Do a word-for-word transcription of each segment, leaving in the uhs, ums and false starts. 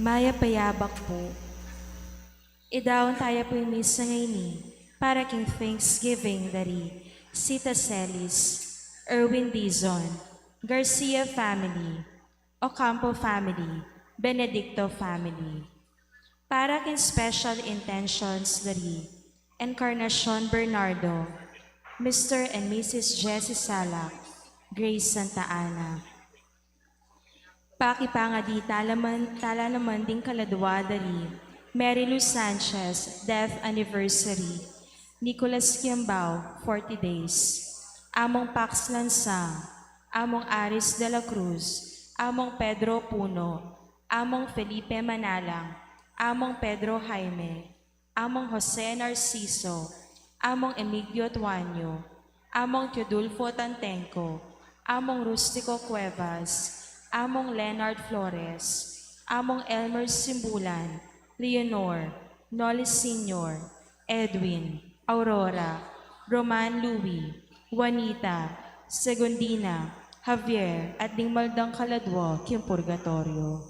Mayap a yabak pu. Idaun taya pu ing misa ngeni para king Thanksgiving dari Sita Celis, Erwin Dizon, Garcia family, Ocampo family, Benedicto family. Para king special intentions dari Encarnacion Bernardo, Mister and Missus Jessie Salak, Grace Santa Ana. Pakipangadi tala man, tala naman ding kaladwa dari Mary Lou Sanchez, death anniversary, Nicholas Kiambao, forty days, Among Pax Lansang, Among Aris de la Cruz, Among Pedro Puno, Among Felipe Manalang, Among Pedro Jaime, Among Jose Narciso, Among Emigdio Tuanyo, Among Teodulfo Tantengco, Among Rustico Cuevas, Among Leonard Flores, Among Elmer Simbulan, Leonor, Noli Senior, Edwin, Aurora, Roman Louis, Juanita, Segundina, Javier, at ding maldang kaladwa king purgatoryo.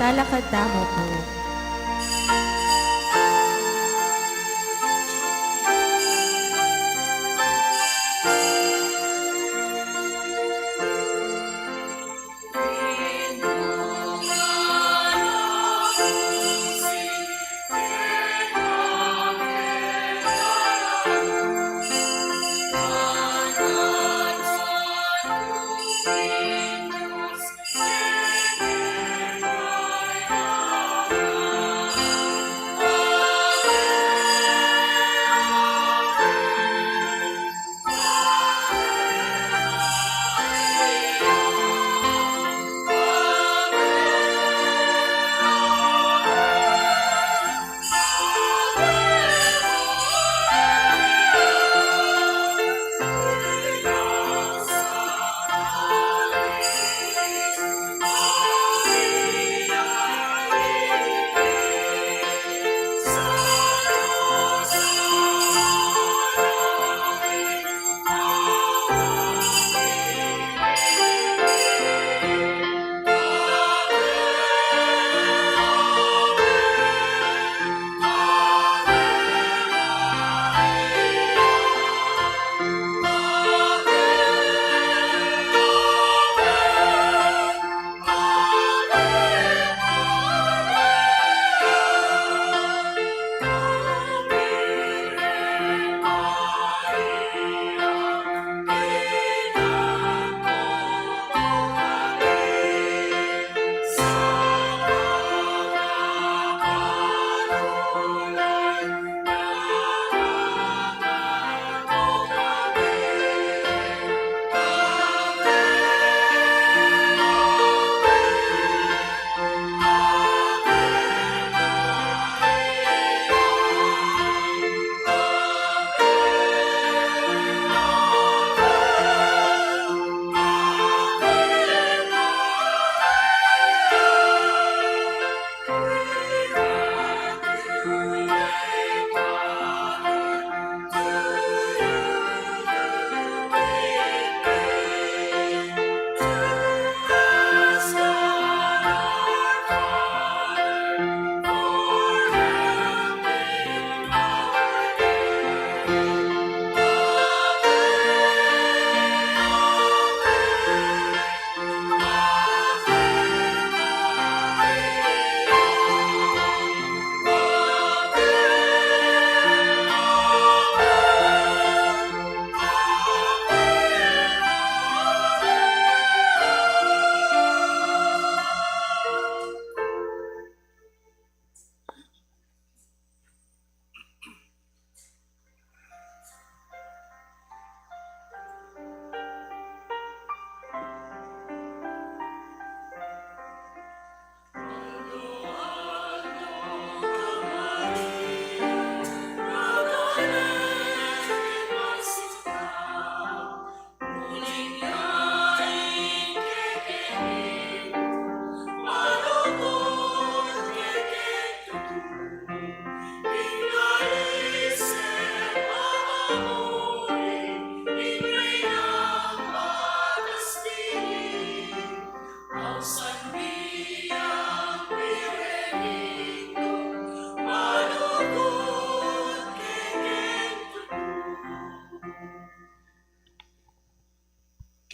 Talakad tamu pu.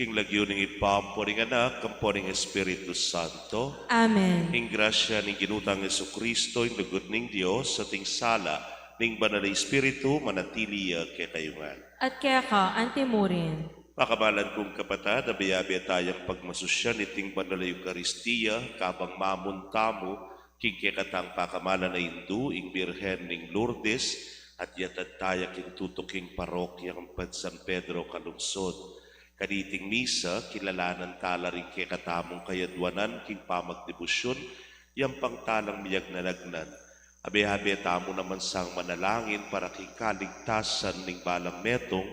King lagyu ning Ibpa, ampo ning Anak, ampo ning Espiritu Santo. Amen. Ing grasya ning Ginu tang Jesucristo, ing lugud ning Dios, at ing sala ning Banal a Espiritu, manatili ya kekayu ngan. At keka antimurin. Pakamalan kung kapatad, abe-abe tayang pagmasusyan iting Banal a Eukaristia, kabang mamunta mu king kekatang pakamalan a Indu, ing Birhen ning Lourdes, at yatad taya king tutuking parokya ning San Pedro Calungsod. Kaniting misa, kilalanan tala ring kekatamung kayadwanan king pamagdebusyun, yampang talang miyagnanagnan. Abe-abe tamu naman sang manalangin para king kaligtasan ning balang metung,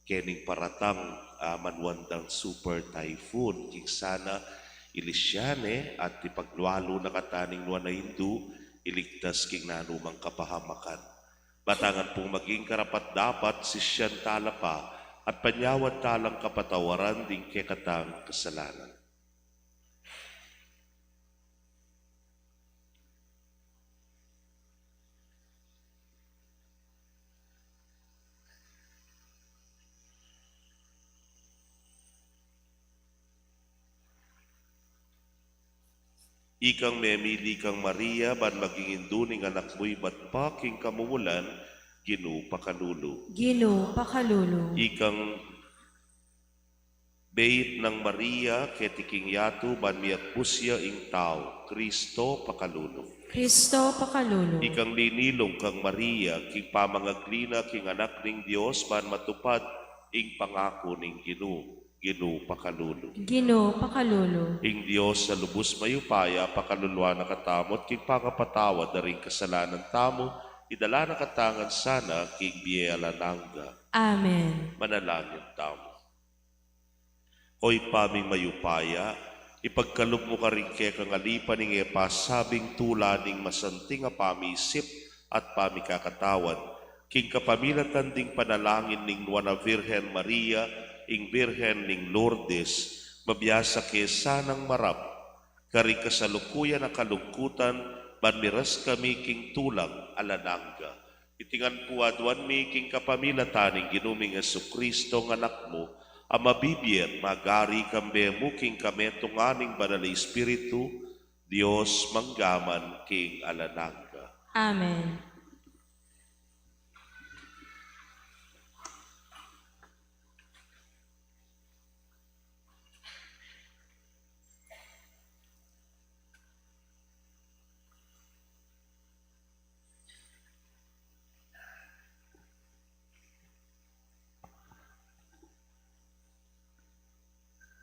kening paratang, ah, manuan dang super typhoon, king sana ilisya ne at ipaglualu na kata ning nuan a Indu, iligtas king nanumang kapahamakan. Matangan pung maging karapat-dapat, sisian tala pa, at panyawad talang kapatawaran ding kekatang kasalanan. Ikang memili kang Maria, ban maging indu ning Anak mu ibat pa king kamumulan, Ginu pakalulu. Ginu pakalulu. Ikang beit nang Maria keti king yatu, ban miatbus ya ing tau, Kristo pakalulu. Kristo pakalulu. Ikang linilung kang Maria king pamangagli na king Anak ning Dios, ban matupad ing pangaku ning Ginu, Ginu pakalulu. Ginu pakalulu. Ing Dios a lubus mayupaya pakaluluan na katamu at king pangapatawad da ring kasalanan tamu, idala na katamu ngan sana king bie alang angga. Amen. Manalangin tamu. O Ibpa ming mayupaya, ipagkalub mu karing kekang alipan ing e pasabing tula ning masanting a pamisip at pamikakatawan, king kapamilatan ding panalangin ning Nuan a Virgen Maria, ing Virgen ning Lourdes, mabiasa ke sanang marap karing kasalukuyan a kalungkutan, ban miras kami king tulang alang angga. Iti ngan pu aduan mi king kapamilatan ning Ginu ming Jesucristo, ing Anak mu, a mabibie at magari kambe mu king kametungan ning Banal a Espiritu, Dios mangga man king alang angga. Amen.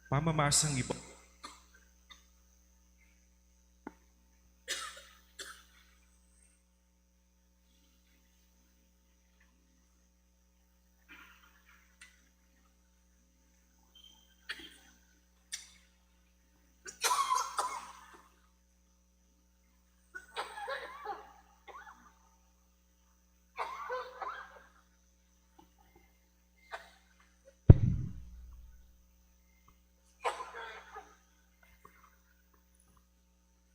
Pamamasang iba.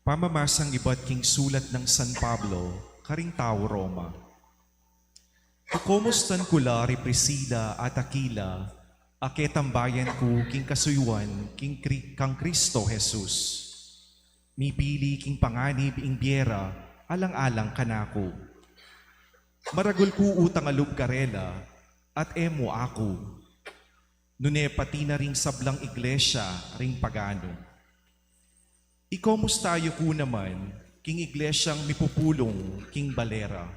Pamamasang ibat king sulat nang San Pablo karing tau Roma. Kukumustan ku la ri Priscila at Aquila, a ketambayan ku king kasuyuan king Kri-, kang Kristo Jesus. Mipili king panganib ing bie ra alang-alang kanaku. Maragul ku utang a lub karela, at e mu aku, nune pati na ring sablang iglesia ring pagano. Ikomusta yu ku naman king iglesiang mipupulung king bale ra.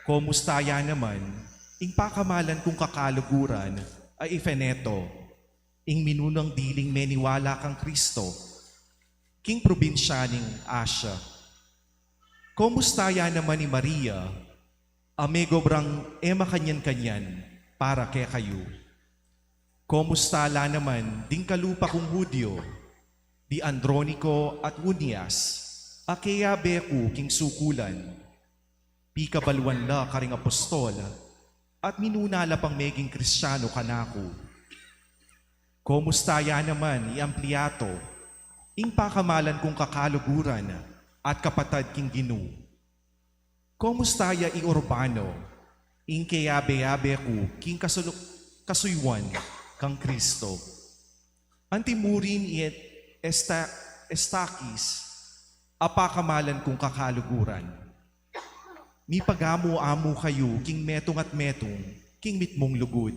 Komusta ya naman ing pakamalan kung kakaluguran a Epeneto, ing minunang diling meniwala kang Kristo king probinsya ning Asia? Komusta ya naman i Maria, a megobrang e makanyan-kanyan para kekayu? Komusta la naman ding kalupa kung Judio, di Andronico at Junias, a keyabe ku king sukulan? Pikabaluan la karing apostol, at minuna la pang meging Kristiano kanaku. Komusta ya naman i Ampliato, ing pakamalan kung kakaluguran at kapatad king Ginu? Komusta ya i Urbano, ing keyabe-yabe ku king kasulu-, kasuyuan? kang Kristo. Anti mu rin i Esta-, Estakis, a pakamalan kung kakaluguran. Mipaga mu amu kayu king metung at metung, king mitmung lugud.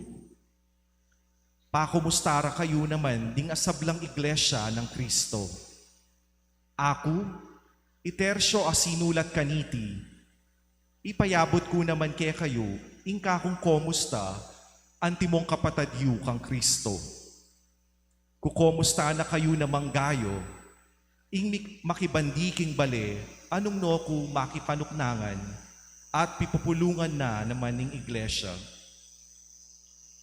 Pakumusta ra kayu naman ding asablang iglesia nang Kristo. Aku, i Tercio a sinulat kaniti, ipayabut ku naman kekayu ing kakung komusta antimong kapatad yu kang Kristo. Kukomusta na kayu namang Gayo, ing mik-, makibandi king bale a nung nu ku makipanuknangan at pipupulungan na naman ning iglesia.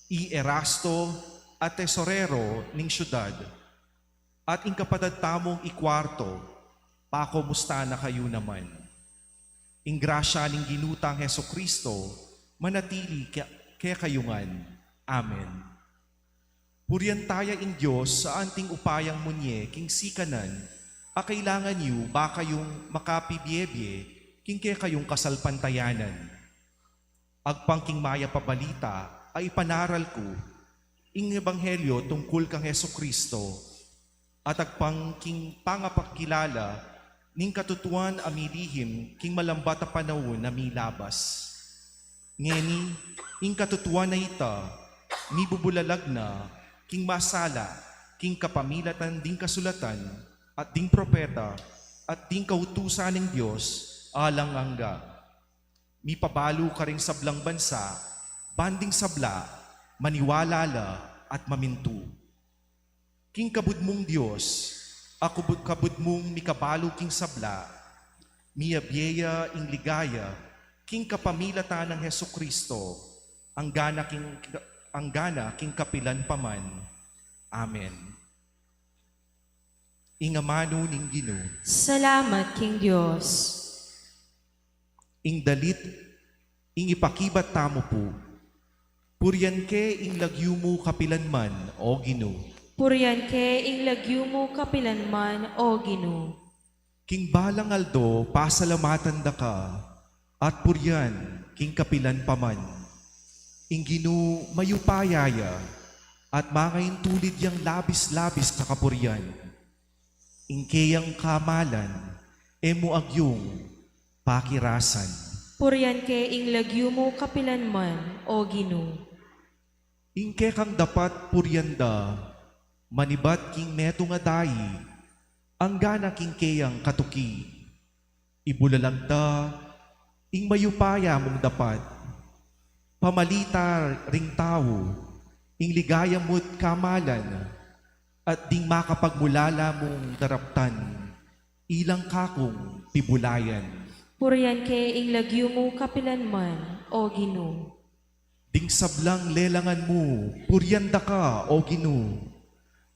I Erasto a tesorero ning siudad, at ing kapatad tamung i Kuarto, pakomusta na kayu naman. Ing grasya ning Ginu tang Jesucristo manatili ke-, kekayu ngan. Amen. Purian taya ing Dios sa anting upayang munye king sikanan, a kailangan yu ba kayung makapibie-bie king kekayung kasalpantayanan. Agpang king mayap a balita a ipanaral ku, ing ebanghelyo tungkul kang Jesucristo, at agpang king pangapakilala ning katutuan a milihim king malambat a panaun a milabas. Ngeni, ing katutuan a ita, mibubulalag na king masala, king kapamilatan ding kasulatan, at ding propeta, at ding kautusan ning Dios alang angga. Mipabalu karing sablang bansa, ban ding sabla, maniwala la at mamintu. King kabud mung Dios, a kubud-, kabud mung mikabalu king sabla, miyabie ya ing ligaya king kapamilatan nang Jesucristo, anggana king, anggana king kapilan pa man. Amen. Ing amanu ning Ginu. Salamat king Dios. Ing dalit, ing ipakibat tamu pu. Purian ke ing lagyu mu kapilan man, O Ginu. Purian ke ing lagyu mu kapilan man, O Ginu. King balang aldo, pasalamatan da ka, at purian king kapilan pa man. Ing Ginu mayupaya ya, at mangaintulid yang labis-labis a kapurian. Ing keyang kamalan, e mu agyung pakirasan. Purian ke ing lagyu mu kapilan man, O Ginu. Ing kekang dapat purian da, manibat king metung a dai, anggana king keyang katuki. Ibulalag da ing mayupaya mung dapat, pamalita ring tau, ing ligaya mu't kamalan, at ding makapagmulala mung daraptan, ilang kakung pibulayan. Purian ke ing lagyu mu kapilan man, O Ginu. Ding sablang lelangan mu, purian da ka, O Ginu,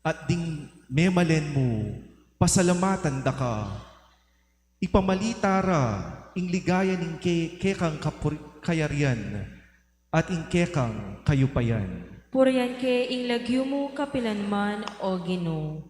at ding memalen mu, pasalamatan da ka. Ipamalita ra ing ligaya ning ke-, kekang kapur-, kayarian, at ing kekang kayupayan. Purian ke ing lagyu mu kapilan man, O Ginu.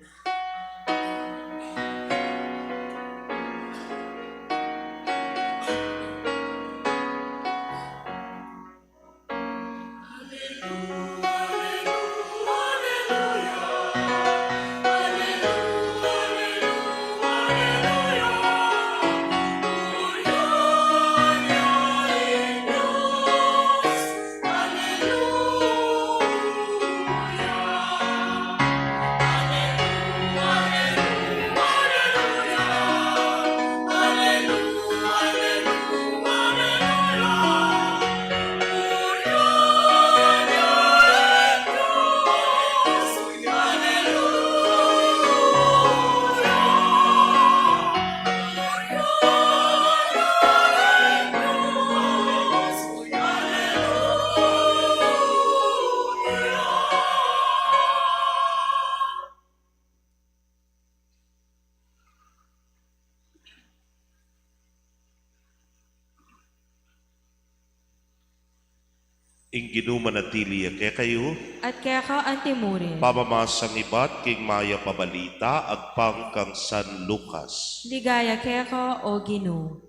Ing Ginu manatili ya kekayu. At keka antimurin. Pamamasang ibat king mayap a balita agpang kang San Lucas. Ligaya keka, O Ginu.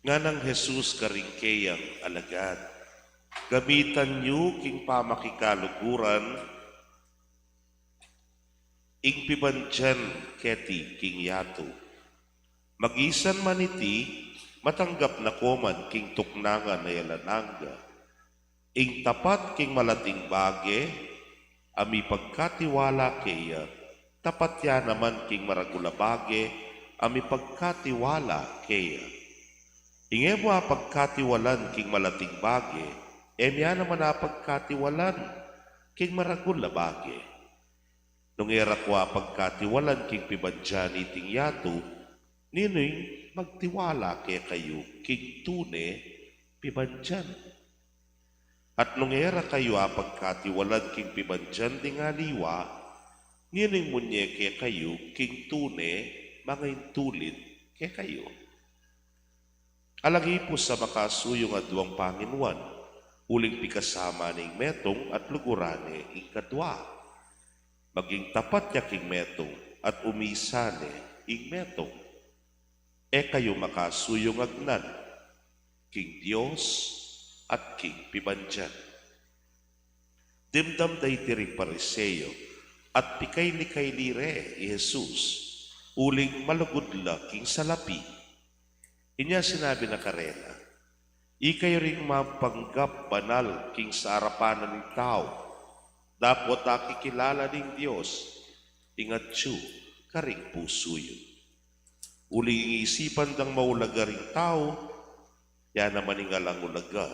Nganang Jesus karing keyang alagad, gamitan yu king pamakikaluguran ing pibandian keti king yatu. Magisan man iti, matanggap na ko man king tuknangan a alang angga. Ing tapat king malating bage a mipagkatiwala keya, tapat ya naman king maragul a bage a mipagkatiwala keya. Ing e mu apagkatiwalan king malating bage, e mu ya naman apagkatiwalan king maragul a bage. Nung e ra ku apagkatiwalan king pibandian iting yatu, ninu ing magtiwala kekayu king tune pibandian? At nung e ra kayu apagkatiwalan king pibandian ding aliwa, ninu ing munye kekayu king tune mangaintulid kekayu? Alang ipus a makasuyung aduang panginuan, uling pikasama ne ing metung at luguran ne ing kadua. Maging tapat ya king metung at umisa ne ing metung. E kayu makasuyung agnan king Dios at king pibandian. Dimdam da iti ring Pariseo at pikaili-kaili re i Jesus, uling malugud la king salapi. Inya sinabi na karela, "Ikayu ring mapanggap banal king saarapan na ning tau, dapot akikilala ning Dios ing atyu karing pusu yu. Uling ing isipan dang maulaga ring tau, ya naman ing alang ulaga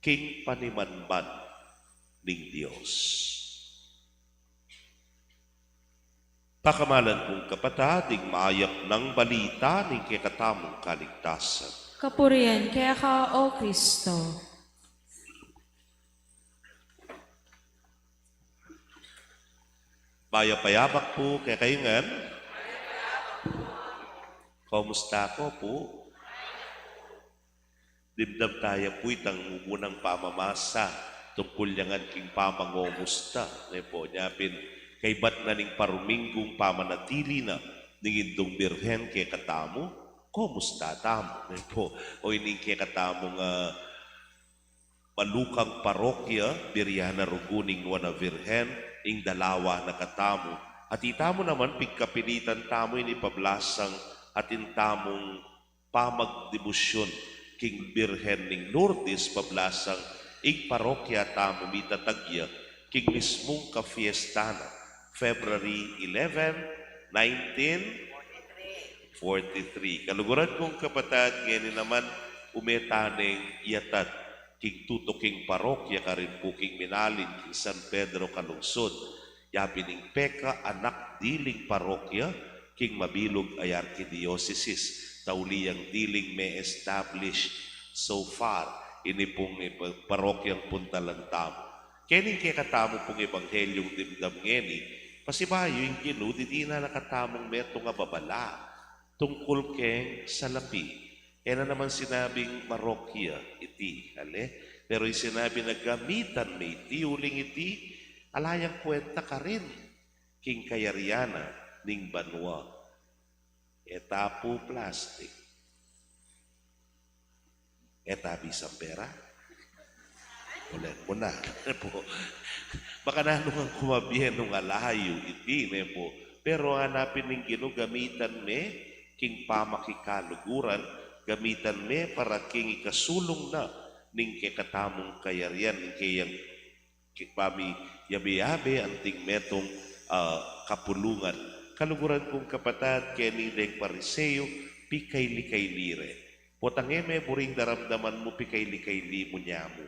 king panimanman ning Dios." Pakamalan kung kapatad, ing mayap nang balita ning kekatamung kaligtasan. Kapurian keka, O Kristo. Mayap a yabak pu kekayu ngan. Kumusta ko pu? Dimdam taya pu itang mumunang pamamasa tungkul ya ngan king pamangomusta, ne pu. Nya pin, kaybat na ning paruminggung pamanatili na ning Indung Birhen kekatamu, kumusta tamu, ne pu? O ining kekatamung, ah, malukang parokya, Biriana Rugu ning Nuan a Virgen, ing dalawa na katamu. At itamu naman, pigkapilitan tamu ini pablasang atin tamung pamagdebosyun king Birhen ning Lourdes, pablasang ing parokya tamu mitatag ya king mismung kafiesta na, February eleven, nineteen forty-three. Kaluguran kung kapatad, ngeni naman ume ta neng yatad king tutuking parokya karin pu king minalin king San Pedro Calungsod. Ya pin ing pekaanak diling parokya king mabilug a arkidiosesis, ta uli yang diling me-establish so far ini pung ipa-, parokyang puntalan tamu. Keni ing kekatamu pung ebanghelyo dimdam ngeni, pasibayu ing Ginu didinan na katamung metung a babala tungkul keng salapi. E na naman sinabing marokya iti, ale? Pero ing sinabi na gamitan me iti, uling iti ala yang kwenta karin king kayarian na ning banua. E ta pu plastik. E ta bisang pera. Ulen mu na pu. Baka nanu ngan kumabie nung ala yu iti, ne pu. Pero ngana pin ning Ginu, gamitan me king pamakikaluguran, gamitan me para king ikasulung na ning kekatamung kayarian, ning keyang ki-, pamiyabe-yabe anting metung, ah, kapulungan. Kaluguran kung kapatad, keni deng Pariseo, pikaili-kaili re. Potang e me buri ing daramdaman mu, pikaili-kaili mu nyamu.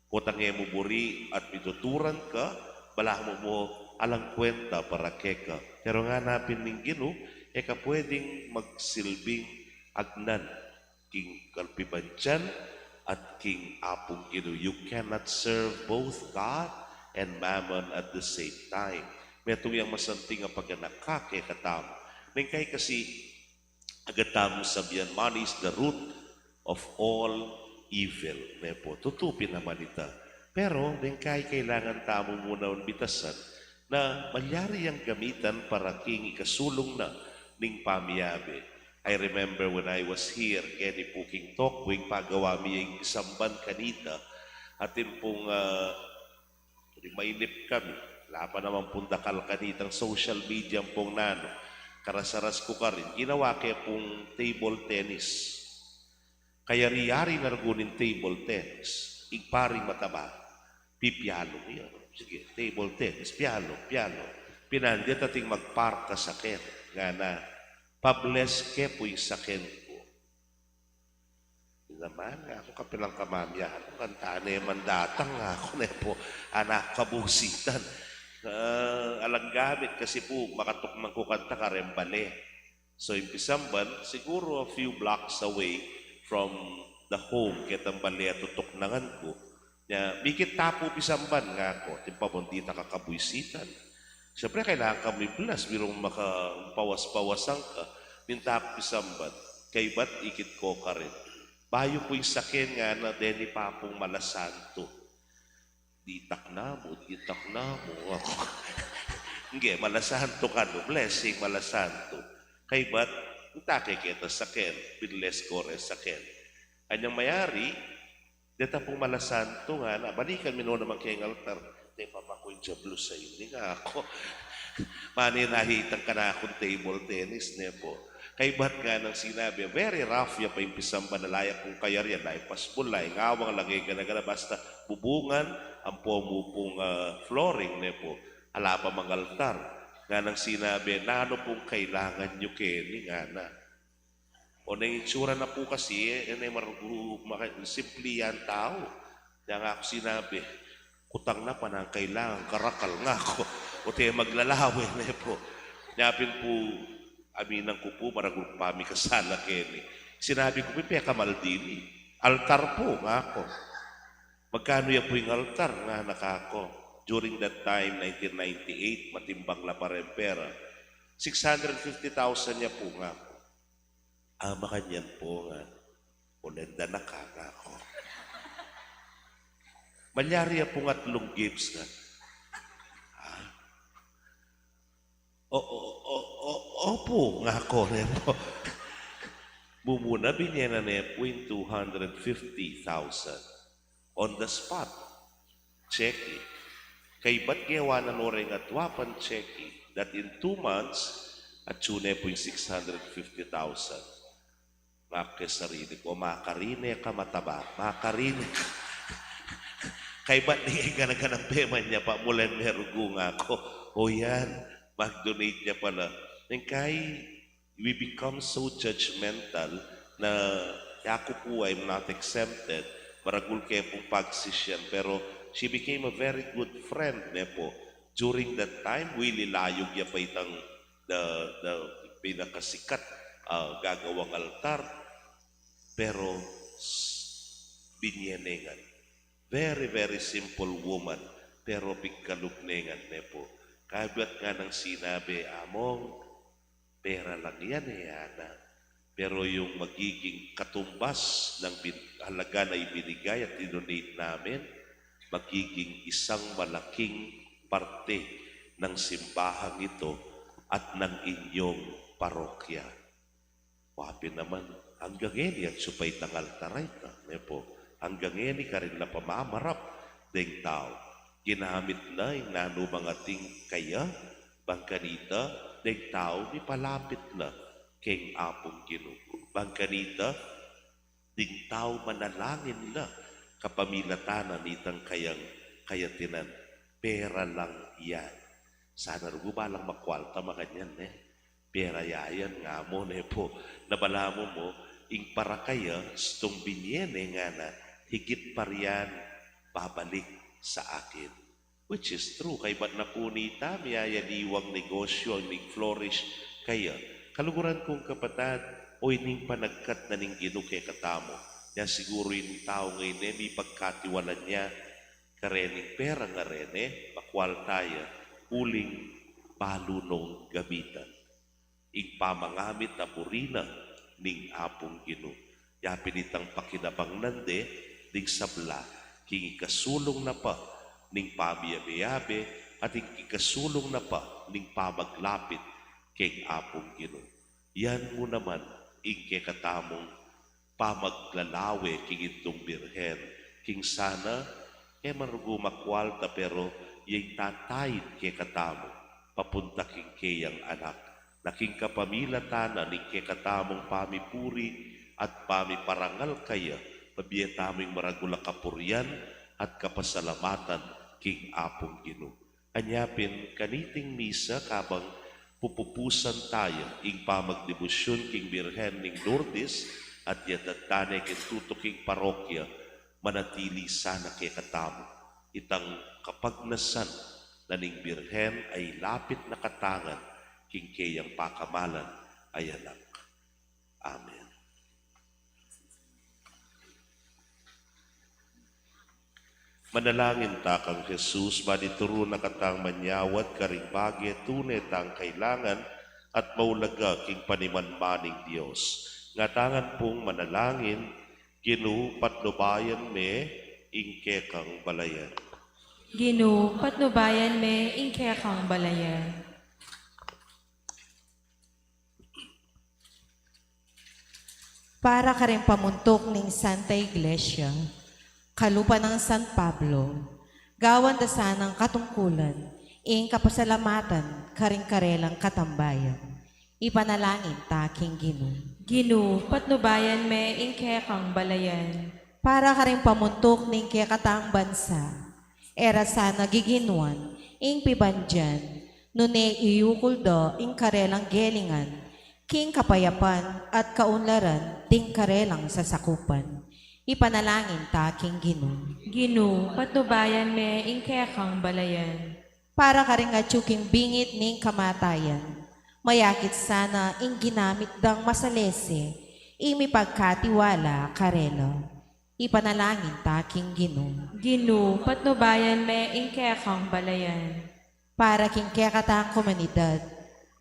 Potang e mu buri at mituturan ka, balamu mu alang kwenta para keka. Pero ngana pin ning Ginu, e ka pwedeng magsilbing agnan king kapibandian at king Apung Ginu. You cannot serve both God and mammon at the same time. Metung yang masanting a paganaka ka kekatamu. Neng kai kasi agad tamung sabian, "Money is the root of all evil." Ne pu, tutu pin naman ita. Pero neng kai kailangan tamu muna bitasan na malyari yang gamitan para king ikasulung na ning pamiyabe. I remember when I was here, keni pu king Tokyo, ing pagawa mi ing pisamban kanita, atin pung, ah, di mainip kami. Ala pa naman pung dakal kanitang social media pung nanu. Karasaras ku karin, ginawa ke pung table tennis. Kayari-yari na ragul ning table tennis. Ing paring mataba, pipialung ya. Sige, table tennis, pialung, pialung. Pinandiat ating magparka saken. Ngana, pa-bless ke pu ing saken ku. Naman, ngaku, kapilan ka mamialung, kanita ne man datang, ngaku ne pu, anak kabusitan. Ah, alang gamit kasi pu, makatuknang ku kanita kareng bale. So, ing pisamban, siguru a few blocks away from the home, ketang bale a tutuknangan ku. Nya, mikit ta pu pisamban, ngaku, atin pa bang dita ka kabuisitan. Siyempre, kailangan ka mi-bless, birung makapawas-pawasan ka, minta pu pisamban, kaybat ikit ko karin. Bayu ku ing saken, ngana, deni pa pung malasantu. Ditak na mu, ditak na mu. Nge, malasantu kanu, blessing, malasantu. Kaybat, minta ke keta saken, binless ko reng saken. Anyang mayari, deta pung malasantu, ngana, balikan mi no naman keng altar. Te, pamakuin diablo sa ini, ngaku. Mane na hitang kanakung table tennis, ne pu. Kaybat nganang sinabi, very rough ya pa ing pisamban, ala ya pung kayarian, ala ya pung asbul, ala ya ngawang, ala ya gana-gana, basta bubungan, ampo mu pung, ah, flooring, ne pu. Ala pa mang altar. Nganang sinabi, nanu pung kailangan yu keni, ngana. O, neng itsura na pu kasi, e, e ne margu-, maka-, simple yang tau. Nya ngaku sinabi, kutang na pa nang kailangan, karakal, ngaku. O, te maglalawe, ne pu. Nya pin pu, aminan ku pu, maragul ku pamikasala keni. Sinabi ku pu, pekamal dili. Altar pu, ngaku. Magkanu ya pu ing altar, ngana kaku. During that time, nineteen ninety-eight, matimbang la pa reng pera. Six hundred fifty thousand ya pu, ngaku. Ah, makanyan pu, ngana. O, lenda na ka, ngaku. Malyari ya pung atlung gifts, ngana. Ah. O, o, o, o, opu, ngaku ne pu. Mumuna binye na ne pu ing two hundred fifty thousand. On the spot. Cheque. Kaybat gewa na no reng atua pang cheque. That in two months, atyu ne pu ing six hundred fifty thousand. Ngaku ke sarili ku, makarine ka mataba, makarine ka. Kaybat ne ing gana-ganang pemanyap, mulan me rugu, ngaku. O yan, mag-donate ya pala. Neng kai, we become so judgmental na yaku pu, I'm not exempted. Maragul ke pung pagsisyan, pero she became a very good friend, ne pu. During that time, wili layug ya pa itang the, the pinakasikat, ah, gagawang altar. Pero, s-, binye ne ngan. Very, very simple woman. Pero pigkalub ne ngan, ne pu. Kaybat nganang sinabi, Among, pera lang yan e, ngana. Pero yung magiging katumbas ng bin-, halaga na ibinigay at dinonate namin, magiging isang malaking parte ng simbahang ito at ng inyong parokya. Wa pin naman, anggang ngeni atyu pa itang altar a ita, ne pu. Anggang ngeni karin la pamamarap deng tau. Ginamit na ing nanu mang atin kaya, bang kanita, deng tau mipalapit la keng Apung Ginu. Bang kanita, ding tau manalangin la kapamilatan na nitang kayang kayatinan. Pera lang yan. Sana rugu balang makwalta makanyan, ne? Pera ya yan, nga mu, ne pu. Na balamu mu, ing parakaya, stung binye ne ngana, higit pa riyan babalik sa akin. Which is true, kaybat na pu nita, miyayaliwang negosyu, mig-flourish kaya. Kaluguran kung kapatad, o ining panagkat na ning Ginu kekatamu. Ya siguru ing tau ngeni, mipagkatiwalan ya, karening pera nga reni, makwalta ya, uling balu nong gamitan. Ing pamangamit a buri na ning Apung Ginu. Ya pin itang pakinabang nande, ding sabla, king ikasulung na pa ning pamiyabe-yabe, at ing ikasulung na pa ning pamaglapit keng Apung Ginu. Yan mu naman, ing kekatamung pamaglalawe king Indu nang Birhen, king sana e man rugu makwalta, pero ya ing tataid kekatamu papunta king keyang Anak, na king kapamilatan na ning kekatamung pamipuri at pamiparangal kaya, pabie tamu ing maragul a kapurian at kapasalamatan king Apung Ginu. Anya pin, kaniting misa, kabang pupupusan taya ing pamagdebosyun king Birhen ning Lourdes at ya tatta ne king tutuking parokya, manatili sana kekatamu itang kapagnasan na ning Birhen a ilapit na katangan king keyang pakamalan a Anak. Amen. Manalangin ta kang Jesus, ban ituru na katang manyawad karing bage tune tang kailangan at maulaga king panimanman ning Dios. Ngatangan pung manalangin: Ginu, patnubayan me ing kekang balayan. Ginu, patnubayan me ing kekang balayan. Para karing pamuntuk ning Santa Iglesia, kalupa nang San Pablo, gawan da sanang katungkulan ing kapasalamatan karing karelang katambayan. Ipanalangin ta king Ginu. Ginu, patnubayan me ing kekang balayan. Para karing pamuntuk ning kekatang bansa, e ra sana giginuan ing pibandian, nune iyukul da ing karelang gelingan king kapayapan at kaunlaran ding karelang sasakupan. Ipanalangin ta king Ginu. Ginu, patnubayan me ing kekang balayan. Para karing atyu king bingit ning kamatayan, mayakit sana ing ginamit dang masalese ing mipagkatiwala karela. Ipanalangin ta king Ginu. Ginu, patnubayan me ing kekang balayan. Para king kekatang komunidad,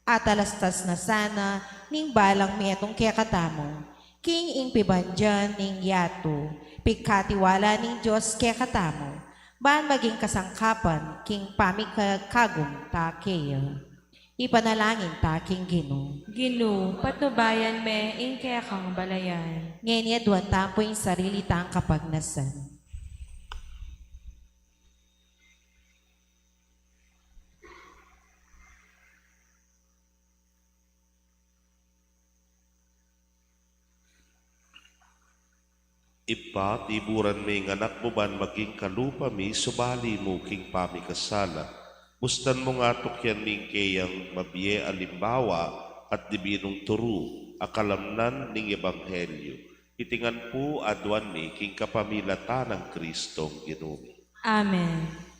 atalastas na sana ning balang metung kekatamu king ing pibandian ning yatu, pigkatiwala ning Dios kekatamu, ban maging kasangkapan king pamikagum ta keya. Ipanalangin ta king Ginu. Ginu, patnubayan me ing kekang balayan. Ngeni aduan tamu pu ing sarili tang kapagnasan. Ibpa, tiburan me ing Anak mu ban maging kalupa mi, subali mu king pamikasala. Bustan mu nga tukian mi ing keyang mabie alimbawa at dibinung turu, a kalamnan ning ebanghelyu. Iti ngan pu aduan mi king kapamilatan nang Kristong Ginu mi. Amen.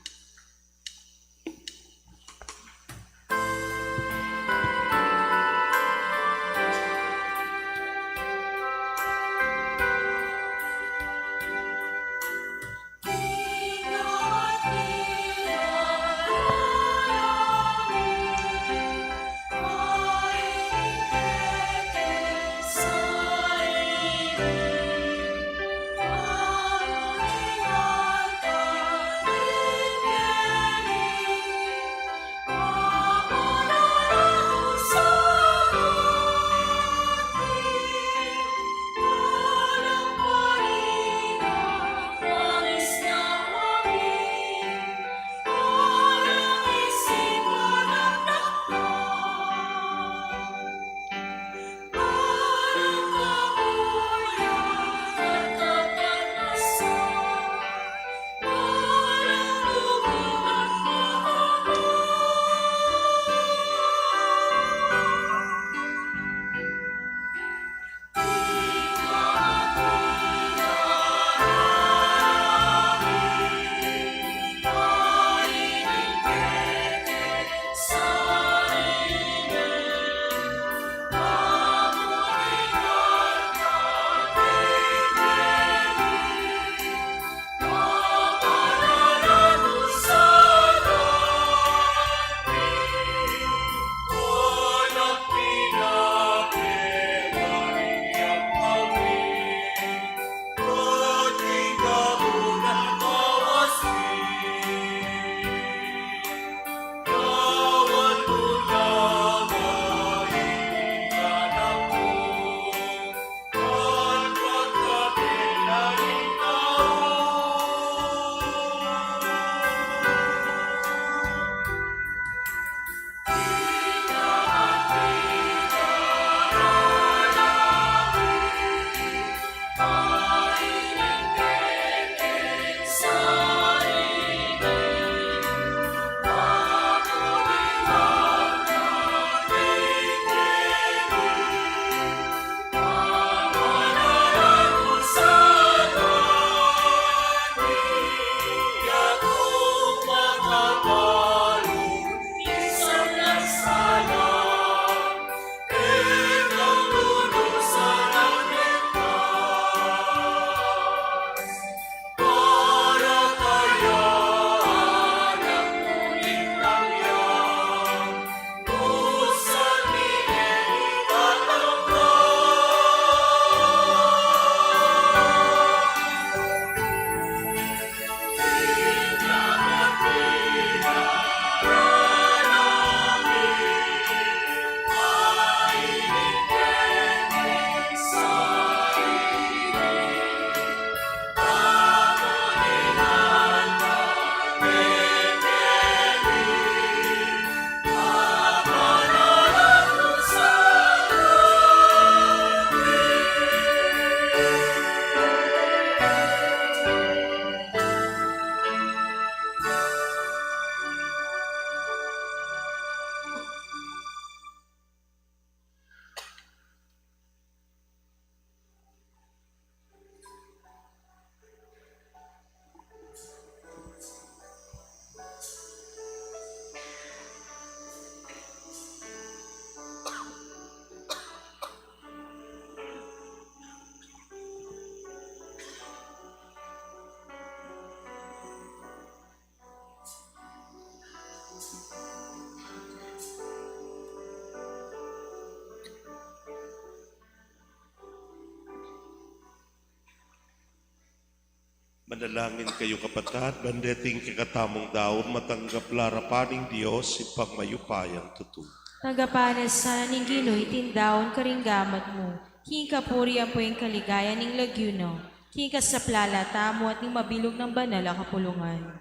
Manalangin kayu, kapatad, ban deting kekatamung daun matanggap la arapan ning Dios, Ibpang mayupayang tutu. Tanggapan na sana ning Ginu iting daun karing gamat mu, king kapurian ampong kaligayan ning lagyu na, king kasaplalan tamu at ning mabilug nang banal a kapulungan.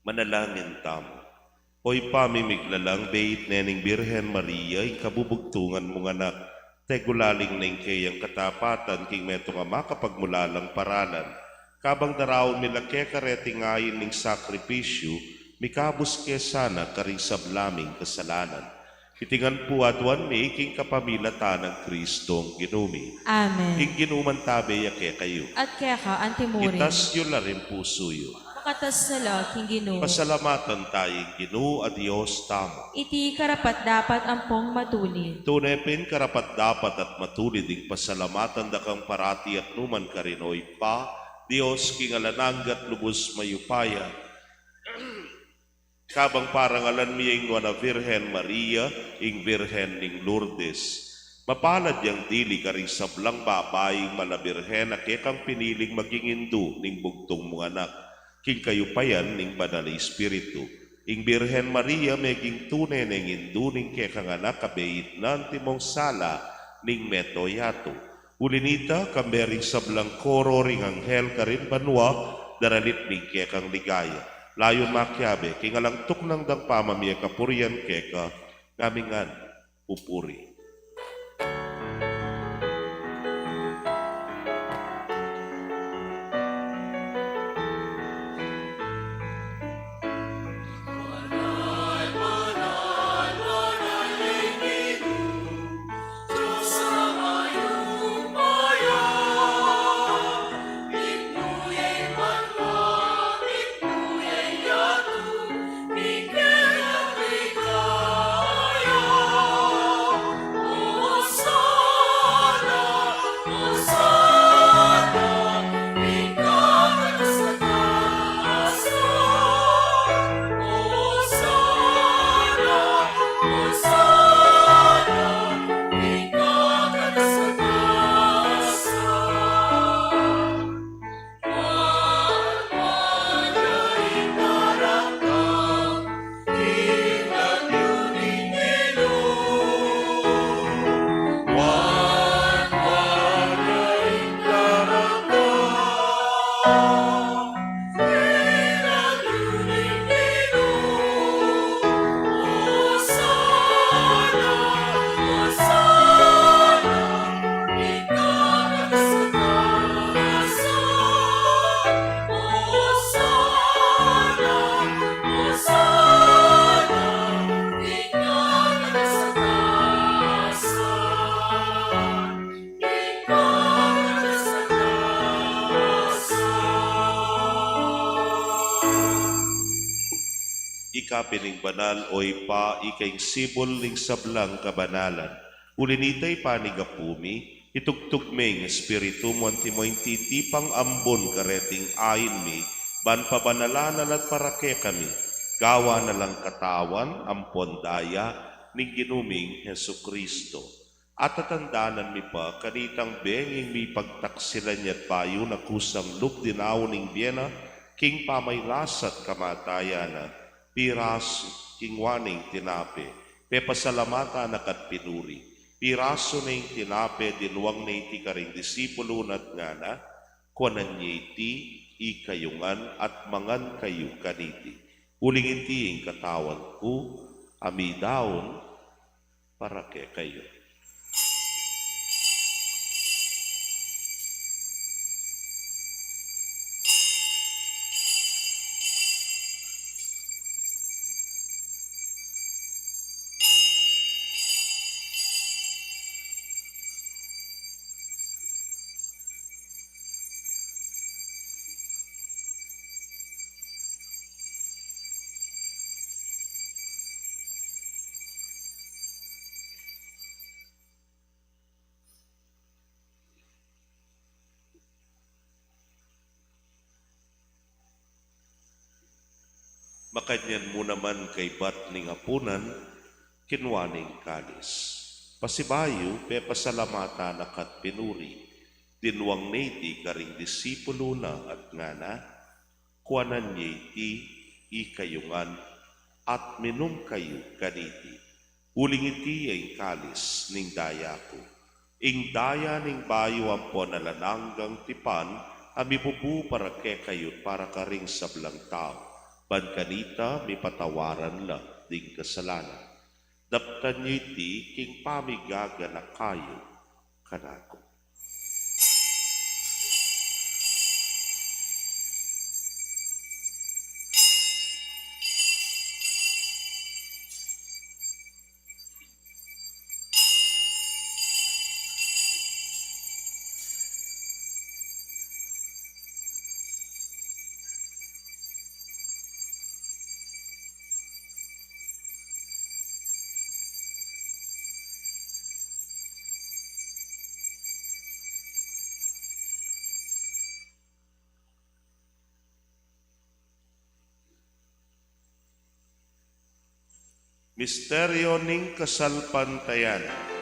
Manalangin tamu. O Ibpa mi miglalang, beit ne ning Birhen Maria ing kabubugtungan mung anak, tegulaling ne ing keyang katapatan king metung a makapagmulalang paralan. Kabang daraun mi la keka reting ain ning sakripisyu, mikabus ke sana karing sabla ming kasalanan. Iti ngan pu aduan mi king kapamilatan nang Kristong Ginu mi. Amen. Ing Ginu mantabe ya kekayu. At keka antimurin. Itas yu la ring pusu yu. Makatas na la king Ginu. Pasalamatan taya ing Ginu a Dios tamu. Iti karapat-dapat ampong matulid. Tune pin karapat-dapat at matulid ing pasalamatan da kang parati at nukarin man karin, o Ibpa, Dios king alang angga at lubus mayupaya. Kabang parangalan mi ya ing Nuan a Virgen Maria, ing Virgen ning Lourdes, mapalad yang dili karing sablang babaing mala birhen a kekang piniling maging indu ning bugtung mung anak, king kayupayan ning Banal a Espiritu. Ing Birhen Maria meging tune neng indu ning kekang anak a beit na antimong sala ning meto yatu. Uli na nita, kambe ring sablang koro ring anghel karin banua, daralit mi ing kekang ligaya. Layun makiabe king alang tuknang dang pamamie kapurian keka, ngami ngan pupuri. Ika pin ing banal, o Ibpa, ika ing sibul ning sablang kabanalan. Uli nita, Ibpa, ning Apu mi, itubud me ing Espiritu mu antimo ing titipang ambun kareting ain mi, ban pabanalan na la at para kekami, gawan na lang katawan ampon daya ning Ginu ming Jesucristo. At tatandanan mi pa kanitang bengi ing mipagtaksilan ya at bayu na kusang lub dinaun ing bie na, king pamagkasakit at kamatayan na, pirasu, kinua ne ing tinape, pepasalamatan na ka at pinuri, pirasu ne ing tinape, dinuang ne iti karing disipulu na at ngana: Kuanan ye iti ikayu ngan at mangan kayu kaniti, uling iti ing katawan ku, a midaun para kekayu. Makanyan mu naman kaybat ning apunan, kinua ne ing kalis. Pasibayu, pepasalamatan na ka at pinuri, dinuang ne iti karing disipulu na at ngana: Kuanan ye iti ikayu ngan at minum kayu kaniti, uling iti ya ing kalis ning daya ku, ing daya ning bayu ampon alang anggang tipan, a mibubu para kekayu at para karing sablang tau, ban kanita mipatawaran la ding kasalanan. Daptan yu iti king pamigaganaka yu kanaku. Misteryo ning kasalpantayanan.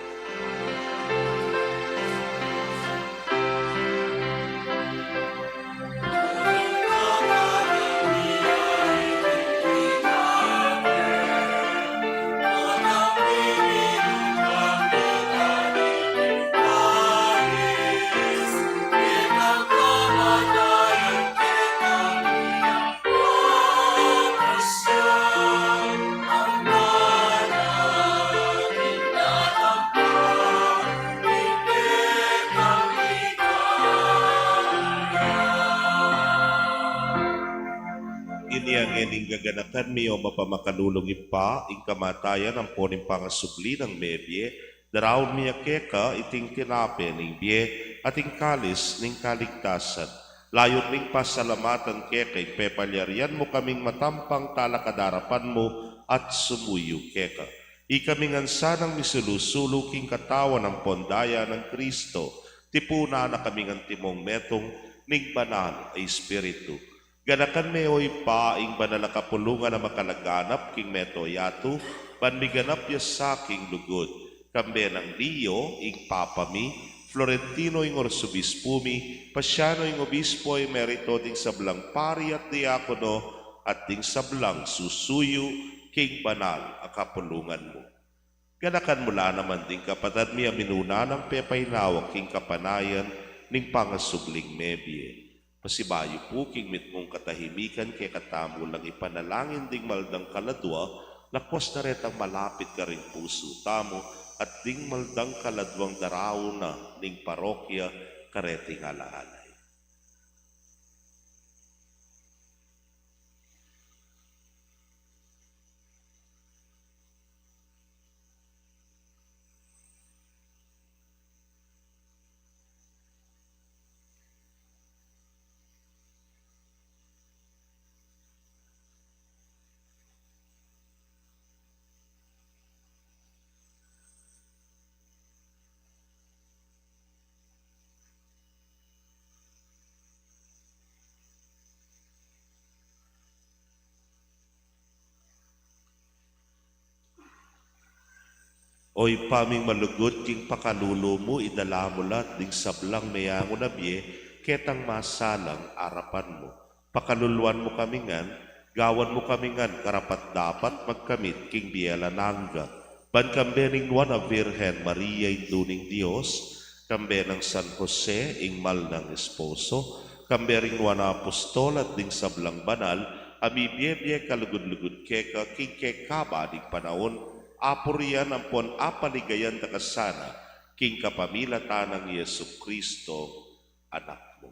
Inya ngeni ing gaganakan mi, o mapamakalulung Ibpa, ing kamatayan ampon ing pangasubli nang mebie, daraun mi ya keka iting tinape ning bie at ing kalis ning kaligtasan. Layun ming pasalamatan keka ing pepalyarian mu kaming matampang talakad king arapan mu at sumuyu keka. Ikami ngan sanang misulu-sulu king katawan ampon daya nang Kristo, tipunan na kaming antimong metung ning Banal a Espiritu. Ganakan me, o Ibpa, ing banal a kapulungan a makalaganap king mabilug a yatu, ban miganap ya sa king lugud. Kambe nang Leo, ing Papa mi, Florentino, ing Arsobispu mi, Paciano, ing Obispo Emerito, ding sablang pari at diakono, at ding sablang susuyu king banal a kapulungan mu. Ganakan mu la naman ding kapatad mi a minuna nang pepainawa king kapanayan ning pangasubling mebie. Pasibayu pu king mitmung katahimikan, kekatamu lang ipanalangin ding maldang kaladua, lakwas na retang malapit karing pusu tamu, at ding maldang kaladuang daraun na ning parokya kareting ala-alay. O Ibpa ming malugud, king pakalulu mu, idala mu la ding sablang meangu na bie ketang masalang arapan mu. Pakaluluan mu kami ngan, gawan mu kami ngan karapat-dapat magkamit king bie alang angga. Ban kambe ning Nuan a Virgen Maria, Indu ning Dios, kambe nang San Jose, ing mal nang esposo, kambe ring nuan a apostol at ding sablang banal a mibie-bie kalugud-lugud keka king kekaba ning panaun, apurian ampon apaligayan da ka sana king kapamilatan nang Jesucristo, Anak mu.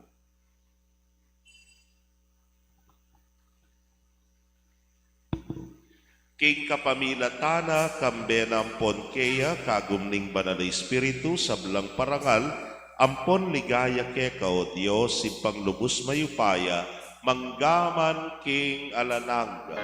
King kapamilatan na, kambe na ampon keya, kagum ning Banal a Espiritu, sablang parangal ampon ligaya keka, o Dios, Ibpang lubus mayupaya, mangga man king alang angga.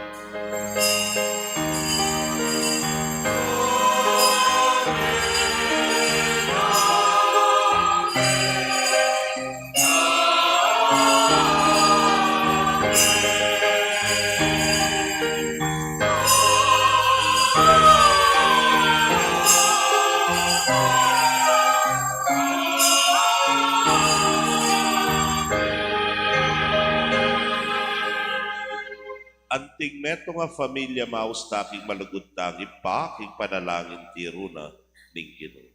Anting metung a familia, maus ta king malugud tang Ibpa, king panalangin tiru na ning Ginu.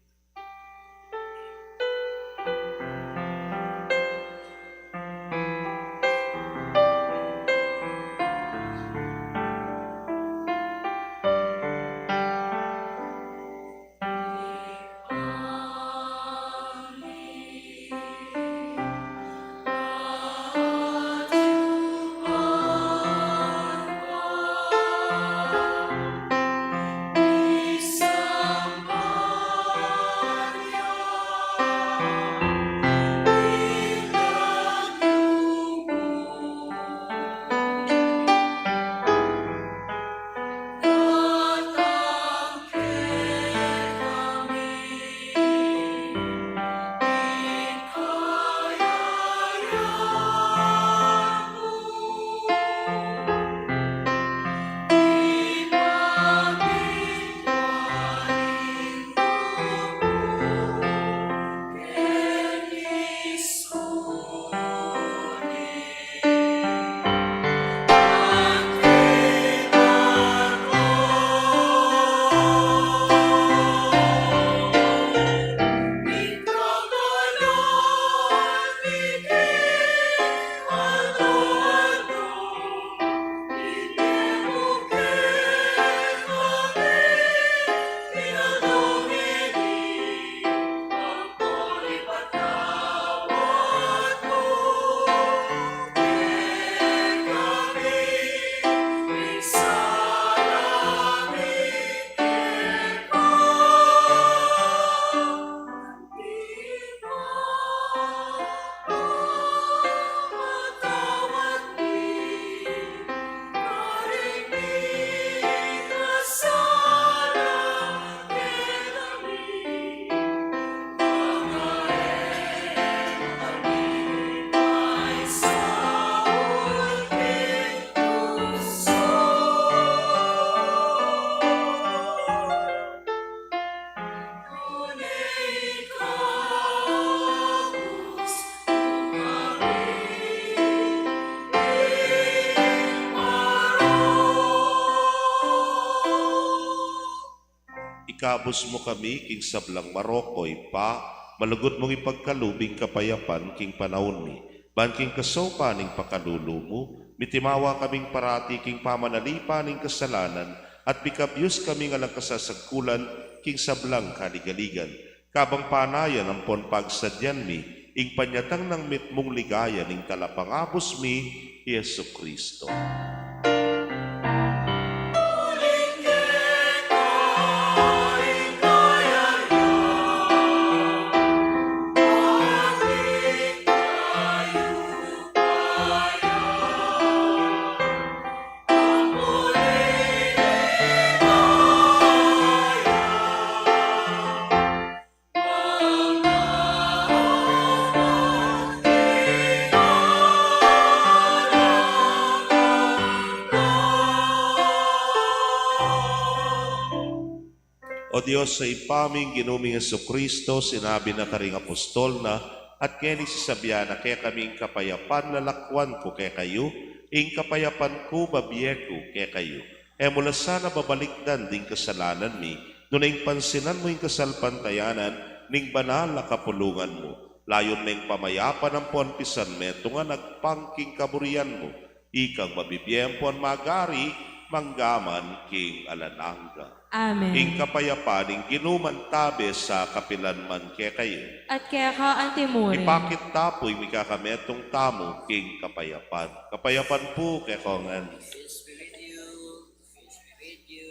Ikabus mu kami king sablang marok, o Ibpa, malugud mung ipagkalub ing kapayapan king panaun mi. Ban king kasaupan ning pakalulu mu, mitimawa kaming parati king pamanalipan ning kasalanan, at mikabyus kaming alang kasasagkulan king sablang kaligaligan. Kabang panayan ampon pagsadyan mi ing panyatang nang mitmung ligaya ning Talapangabus mi, Jesucristo. O Dios a Ibpa mi, ing Ginu ming Jesucristo, sinabi na karing apostol na, at keni sasabian na, kekami ing kapayapan lalakwan ku kekayu, ing kapayapan ku babie ku kekayu. E mu la sana babalikdan ding kasalanan mi, nune ing pansinan mu ing kasalpantayanan ning banal a kapulungan mu. Layun meng pamayapan ampon pisan metungan agpang king kaburian mu. Ikang mabibie ampon mag-ari manggaman king alang angga. Amen. Ing kapayapan ning Ginu mantabe sa kapilan man kekayu. At keka antimurin. Ipakit ta pu ing mikakametung tamu king kapayapan. Kapayapan pu kekongan. Peace be with you. Peace be with you.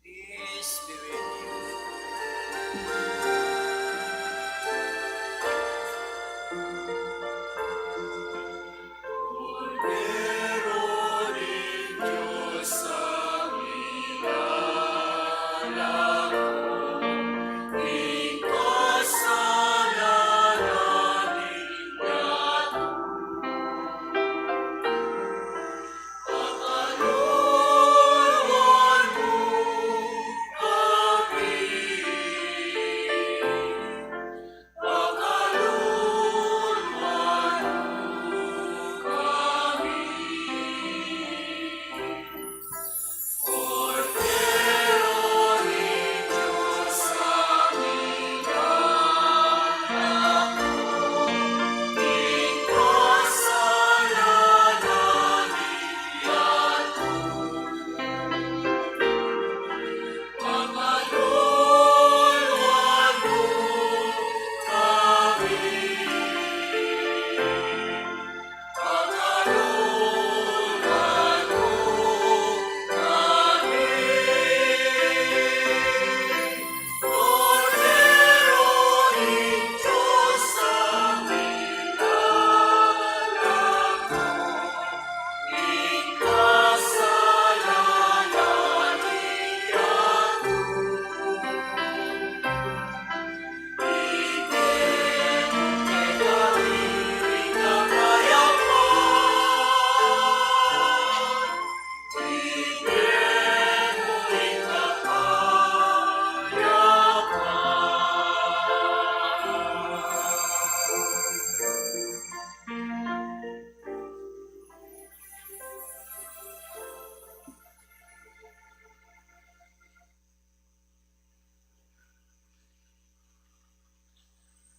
Peace be with you.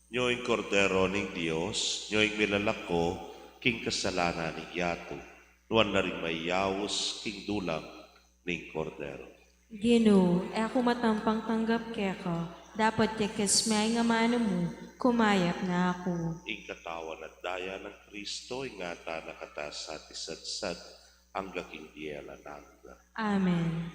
Nyo ing Kordero ning Dios, nyo ing milalako king kasalanan ning yatu. Nuan la ring mayaus king dulang ning Kordero. Ginu, e ku matampang tanggap keka, dapot tekes me ing amanu mu, kumayap na ku. Ing katawan at daya nang Kristo, ingatan na kata sa isa't-isa angga king bie alang angga. Amen.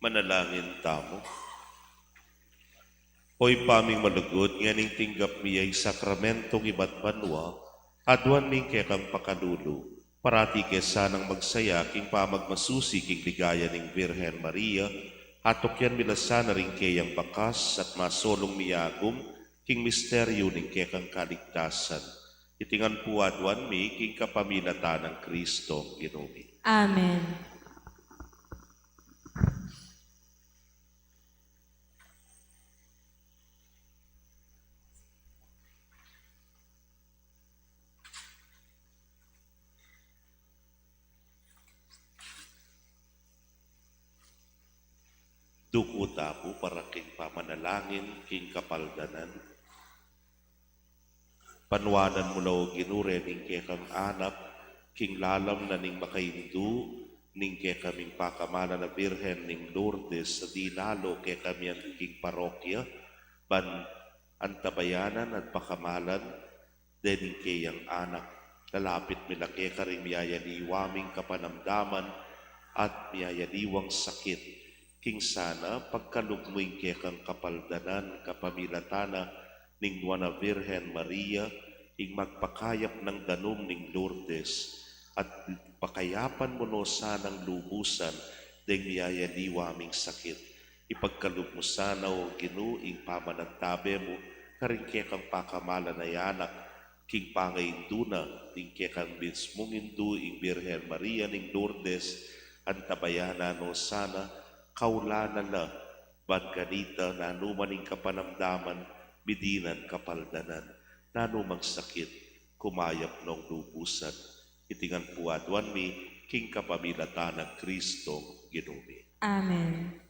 Manalangin tamu. O Ibpa ming malugud, ngening tinggap mi ya ing sakramentong ibat banua, aduan mi ing kekang pakalulu. Parati ke sanang magsaya king pamagmasusi king ligaya ning Virgen Maria, atukyan mi la sana ring keyang bakas at masolung miyagum king misteryu ning kekang kaligtasan. Iti ngan pu aduan mi king kapamilatan nang Kristong Ginu mi. Amen. Duku ta pu para king pamanalangin king kapaldanan. Panuanan mu la, O Ginu, reng kekang anak, king lalam na ning makaindu ning kekaming pakamalan a Birhen ning Lourdes, a dinalo kekami king parokya, ban antabayanan at pakamalan dening keyang anak. Lalapit mi la keka ring miyayaliwa ming kapanamdaman at miyayaliwang sakit. King sana pagkalub mu ing kekang kapaldanan, kapamilatan na ning Nuan a Virgen Maria, ing magpakayap nang danum ning Lourdes, at pakayapan mu no sanang lubusan deng miyayaliwa ming sakit. Ipagkalub mu sana, O Ginu, ing pamanantabe mu karing kekang pakamalan a anak, king pangaindu na ning kekang mismung indu, ing Birhen Maria ning Lourdes, antabayanan no sana, kaulanan na, ban kanita nanu man ing kapanamdaman, midi nang kapaldanan, nanu mang sakit, kumayap nong lubusan. Iti ngan pu aduan mi king kapamilatan nang Kristong Ginu mi. Amen.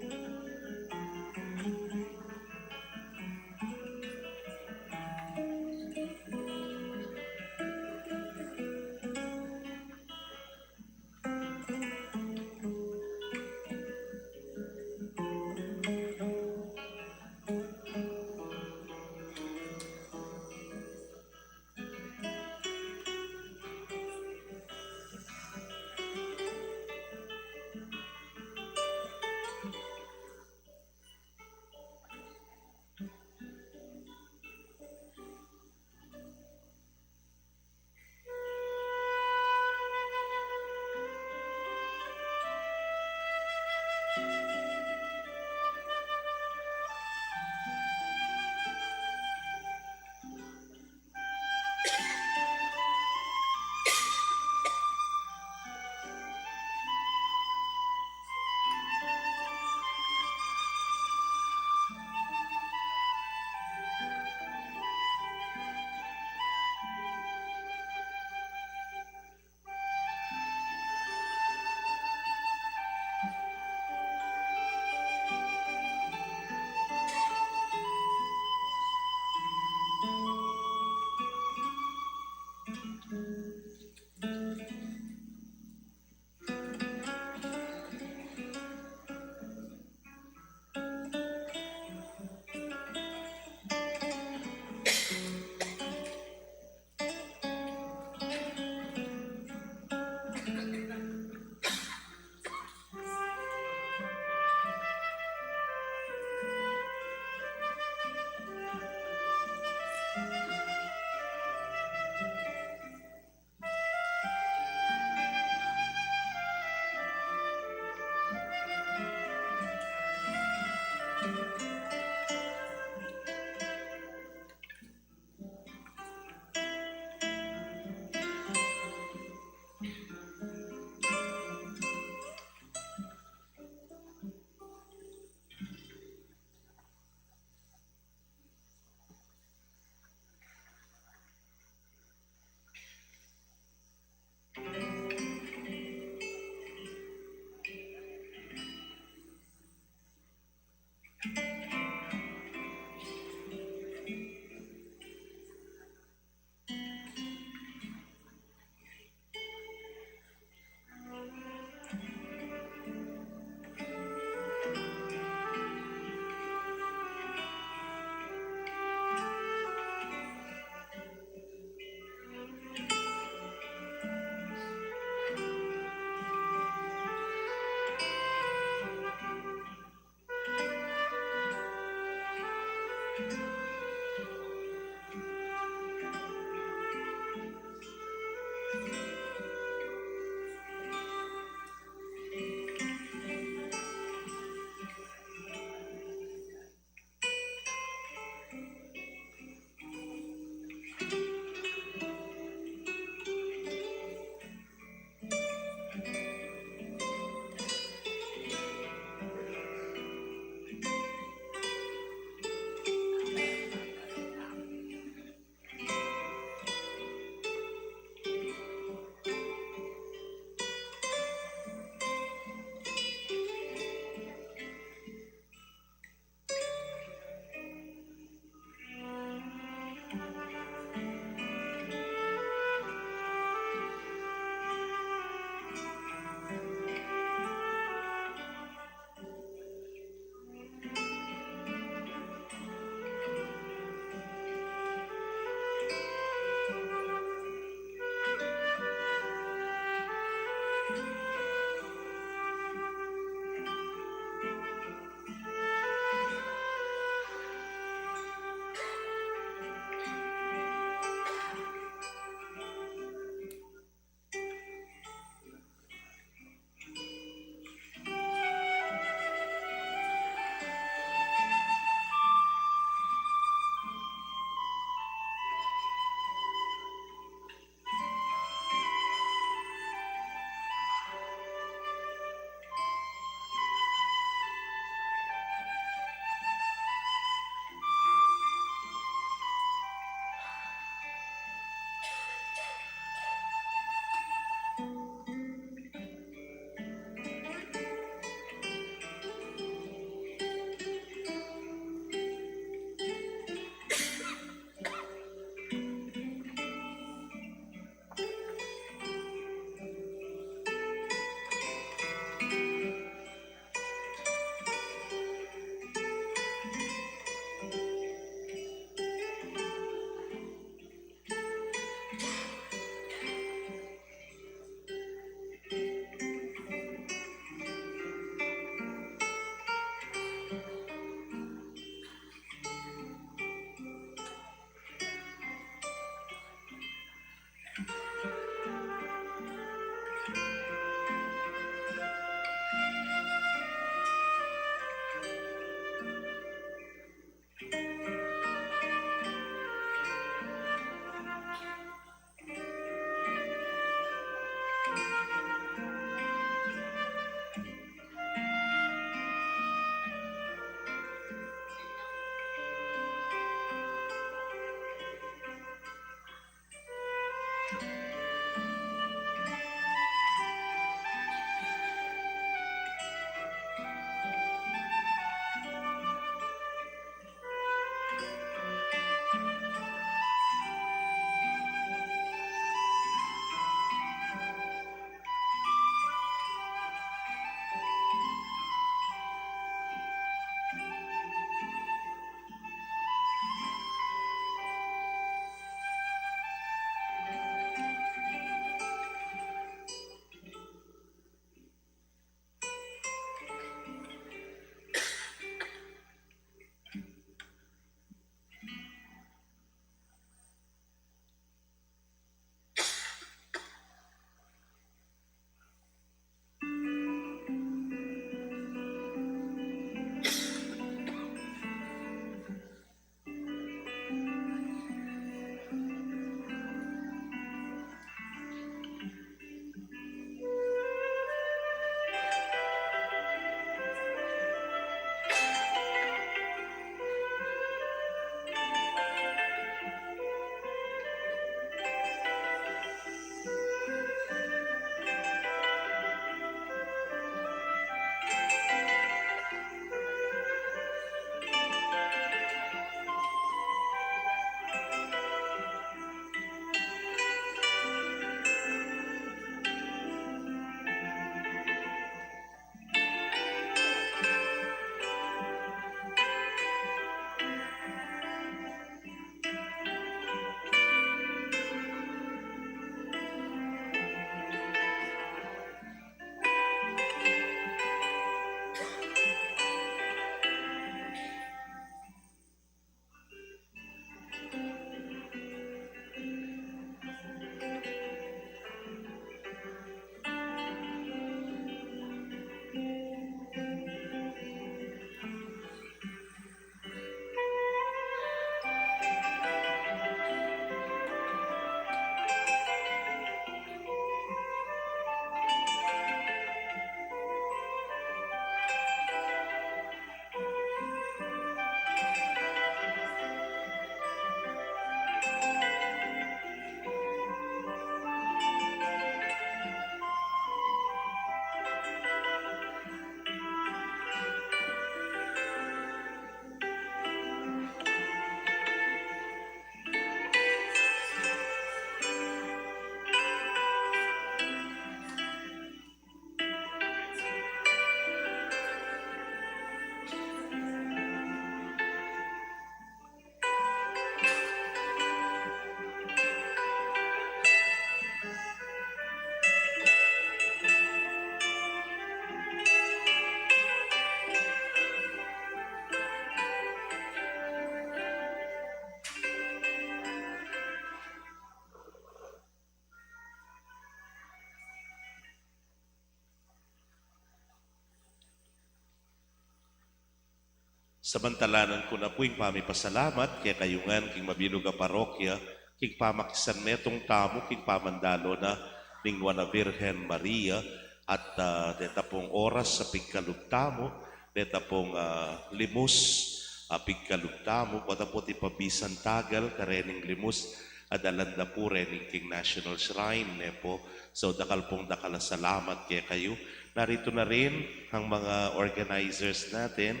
Samantalanan ku na pu ing pamipasalamat kekayu ngan king mabilug a parokya, king pamakisanmetung tamu king pamandalo na ning Nuan a Virgen Maria, at, ah, deta pung oras a pigkalub tamu, deta pung, ah, limus a pigkalub tamu, pota pu ti pabisan tagal karening limus a dalan da pu reni king National Shrine, ne pu. So, dakal pung dakal a salamat kekayu. Narito na rin ang mga organizers natin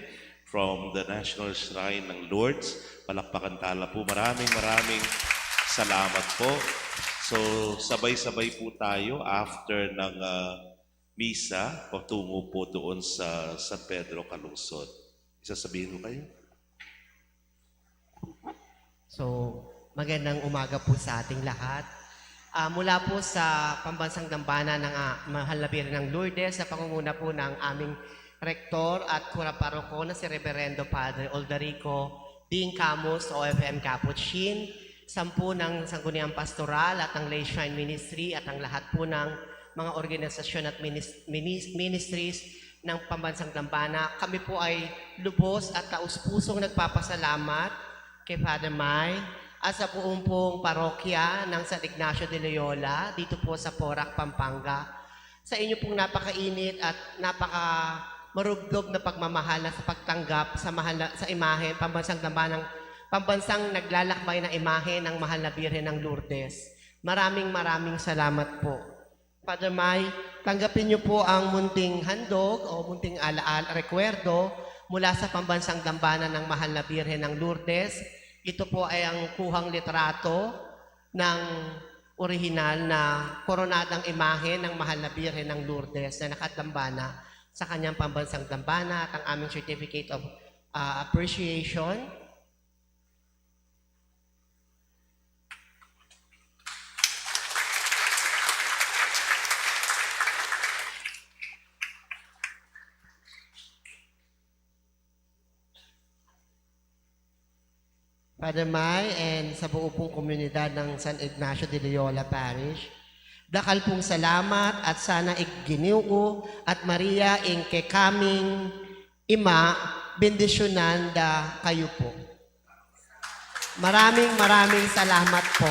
from the National Shrine ng Lourdes. Palakpakan tala pu. Maraming, maraming salamat po. So, sabay-sabay po tayo after ng, ah, misa, patungo po doon sa San Pedro Calungsod. Sasabihin ko kayo. So, magandang umaga po sa ating lahat. Ah, mula po sa Pambansang Dambana ng, ah, Mahal na Birhen ng Lourdes, sa pangunguna po ng aming Rektor at Kura Paroko na si Reverendo Padre Oldarico Dean Camus, O F M Capuchin, sampu ng Sangguniang Pastoral at ng Lay Shrine Ministry at ang lahat po ng mga organisasyon at minis-, minis-, ministries ng Pambansang Dambana. Kami po ay lubos at taus-pusong nagpapasalamat kay Father May at sa buong pong parokya ng San Ignacio de Loyola dito po sa Porac, Pampanga, sa inyo pong napakainit at napakamarubdob na pagmamahal na sa pagtanggap sa mahal na, sa imahe, pambansang damba ng, pambansang naglalakbay na imahe ng Mahal na Birhen ng Lourdes. Maraming, maraming salamat po. Father May, tanggapin niyo po ang munting handog o munting alaal, rekwerdo mula sa Pambansang Dambana ng Mahal na Birhen ng Lourdes. Ito po ay ang kuhang litrato ng orihinal na koronadang imahe ng Mahal na Birhen ng Lourdes na nakadambana sa kanyang Pambansang Dambana at ang aming Certificate of, ah, Appreciation. Father May and sa buo pong komunidad ng San Ignacio de Loyola Parish, dakal pong salamat at sana ing Ginoo at Maria ing kekaming ima, bendisyunan da kayu po. Maraming, maraming salamat po.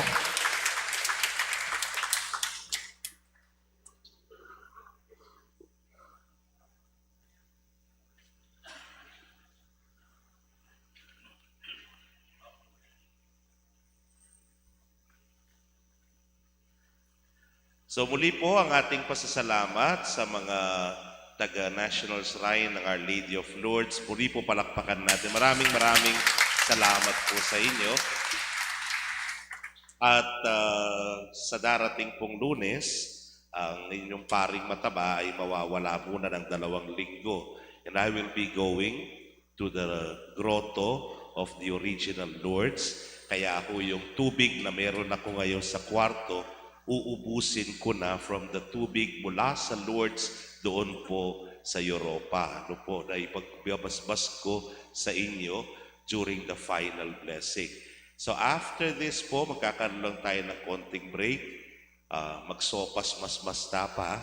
So, muli po ang ating pasasalamat sa mga taga National Shrine ng Our Lady of Lourdes. Muli po, palakpakan natin. Maraming, maraming salamat po sa inyo. At, ah, sa darating pong Lunes, ang inyong paring mataba ay mawawala muna ng dalawang linggo. And I will be going to the grotto of the original Lourdes. Kaya ho, yung tubig na meron ako ngayon sa kwarto, uubusin ko na from the tubig mula sa Lourdes doon po sa Europa. Ano po, na ipagbabasbas ko sa inyo during the final blessing. So after this po, magkakaroon lang tayo ng konting break. Ah, magsopas mas mas tapa.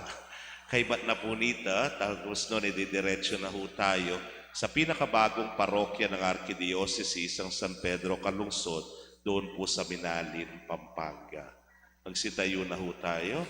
Kaybat na po nita, tapos nun, ididiretso na ho tayo sa pinakabagong parokya ng Arkidiyosisi, ang San Pedro Calungsod, doon po sa Minalin, Pampanga. Magsitayo na ho tayo.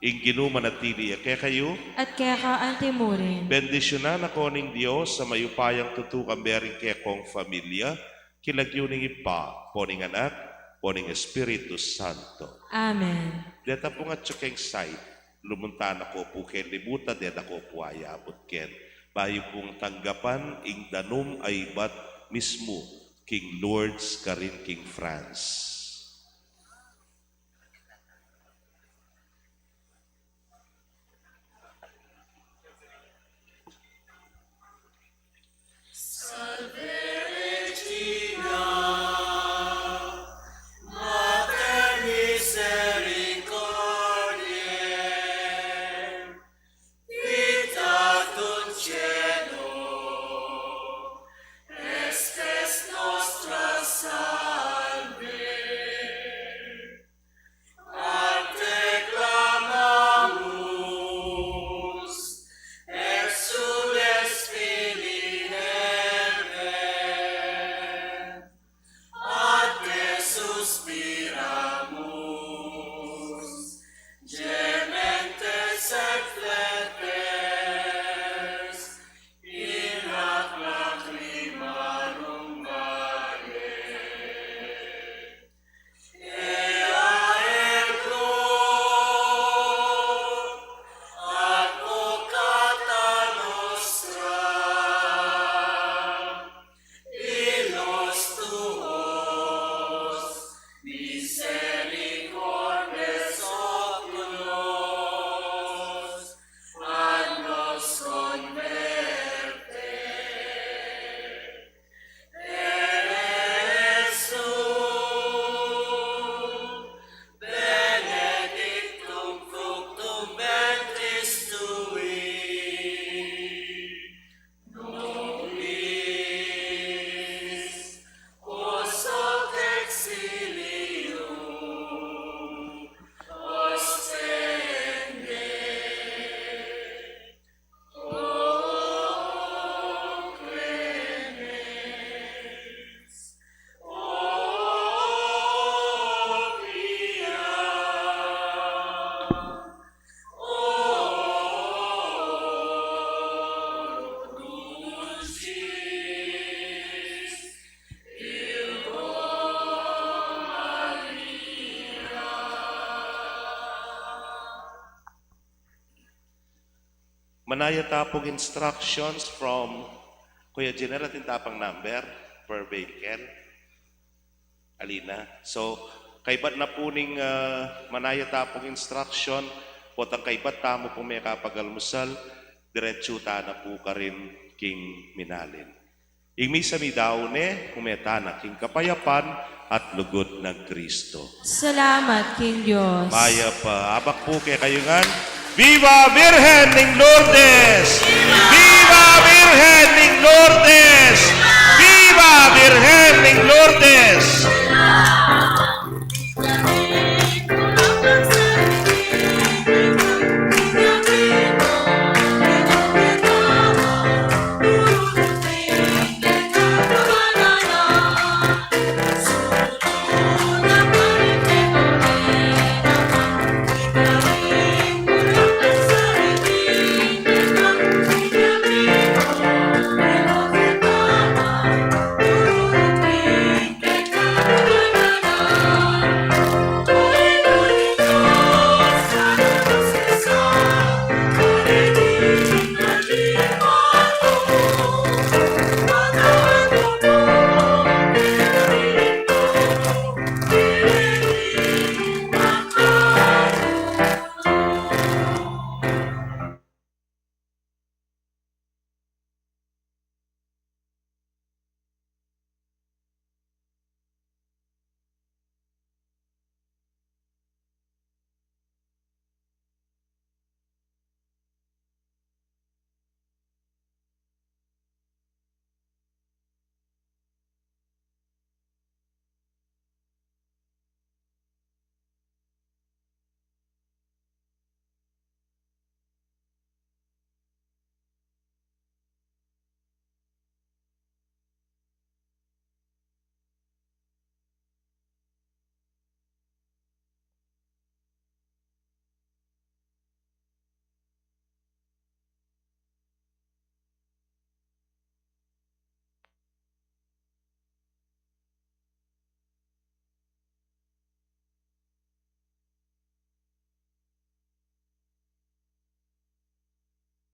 Ing Ginu manatili ya kekayu. At keka antimurin. Bendisyunan na ko ning Dios a mayupayang tutu, kambe ring kekong familia, king lagyu ning Ibpa, ampo ning Anak, ampo ning Espiritu Santo. Amen. Deta pung atyu keng site, lumunta na ko pu keng libutan, deta ko pu ayabut ken. Bayu pung tanggapan ing danum a ibat mismu king Lourdes karin king France. Salve Regina, Mater misericordiae, vita dulcedo, extes nostra salve. Manaya ta pung instructions from Kuya General, atin ta pang number per vehicle. Alina. So, kaybat na pu ning, ah, manaya ta pung instruction, potang kaybat tamu pung mekapagalmusal, diretsu ta na pu karin king minalin. Ing misa miyawad ne, ume tana king kapayapan at lugud nang Kristo. Salamat king Dios. Mayap a abak pu kekayu ngan. Viva Virgen ning Lourdes! Viva Virgen ning